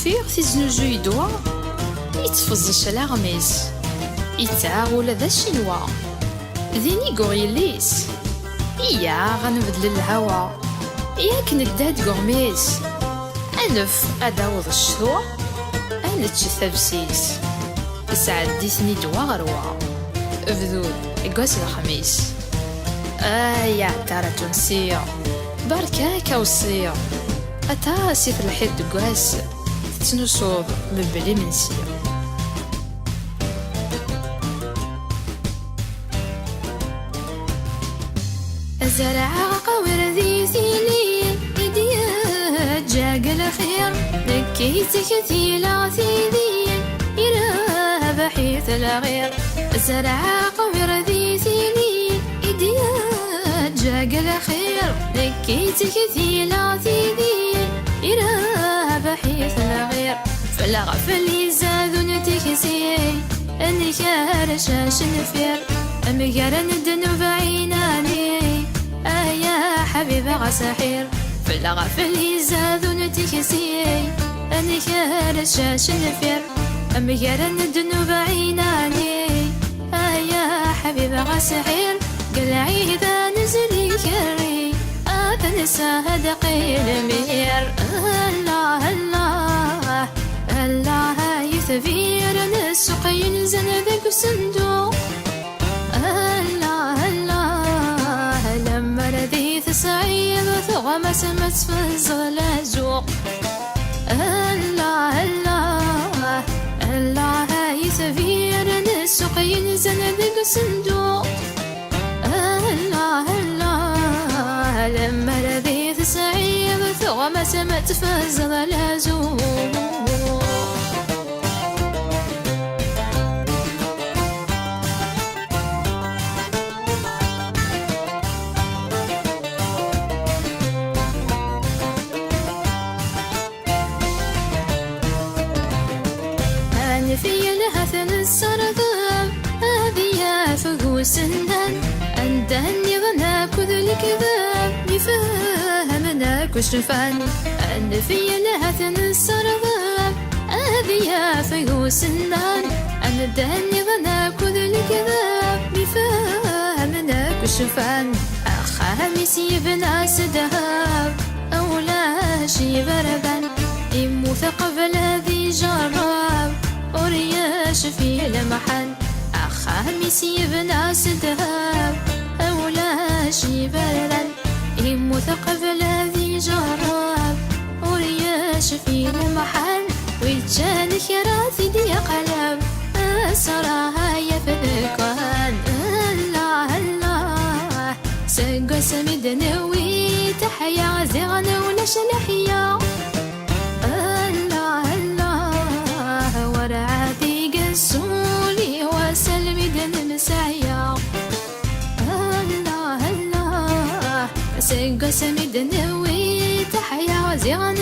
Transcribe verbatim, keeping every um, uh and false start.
Tiɣ tiznuzuy ddwa, yettfeẓẓec alaɣem-is, yettɛaɣ ula d acinwa. Din i yuɣ yelli-s. Iyyaɣ ad nbeddel lhawa, yak nedda deg uɣmis. Anef ad d-taweḍ ccetwa, ad nečč tafsis. Sɛeddi-ten-id wa ɣer wa. Bdu deg wass lexmis. Ay aɛeṭṭar atunsi, berka-k awṣi. Aṭas i telḥiḍ deg wass, tettnusuḍ mebla imensi. Zerɛeɣ aqawir di tili i d-yeǧǧa deg lxir, nekk i d tiktileɣ tili, irabeḥ-it lɣir. Zerɛeɣ aqawir di tili i d-yeǧǧa deg lxir, nekk i d tiktileɣ tili, irabeḥ-it lɣir. Fell-aɣ fell-i zadun tikti, nkerrec acenfir, mgaren ddnub ɛinani, aya ḥbib ɣas ḥir. Fell-aɣ fell-i zadun tikti, nkerrec acenfir, mgaren ddnub ɛinani, aya ḥbib ɣas ḥir. Deg lɛid ad nezri kerri, ad nsadeq i lmir. Allah, Allah, Allah, ay itbiren ssuq yelzan deg usenduq. Allah, Allah, lemmer di tesɛiḍ tuɣmas ma tfeẓẓeḍ lazuq. Allah, Allah, Allah, ay itbiren ssuq yelzan deg usenduq. Allah, Allah, lemmer di tesɛiḍ tuɣmas ma tfeẓẓeḍ lazuq. Anef yelha-ten sserḍeb, ad yafeg usennan, anda nniḍen akked lekdeb, ifehmen akk cfan. Anef yelha-ten sserḍeb, ad yafeg usennan, anda nniḍen akked lekdeb, ifehmen akk cfan. Axxam-is yebna s ddheb, ulac iberdan, immut qbel ad ijerreb, ur yecfi lemḥan. Axxam-is yebna s ddheb, ulac iberdan, immut qbel ad ijerreb, ur yecfi lemḥan. Wi ččan kra t-id-yeqleb, asraha yaf deg uhan. Allah, Allah, seg wasmi d-newwi taḥya, ziɣen ulac leḥya. Allah, Allah, werɛad i yessuli wass almi d-nemseɛya. Allah, Allah, seg wasmi d-newwi taḥya, ziɣen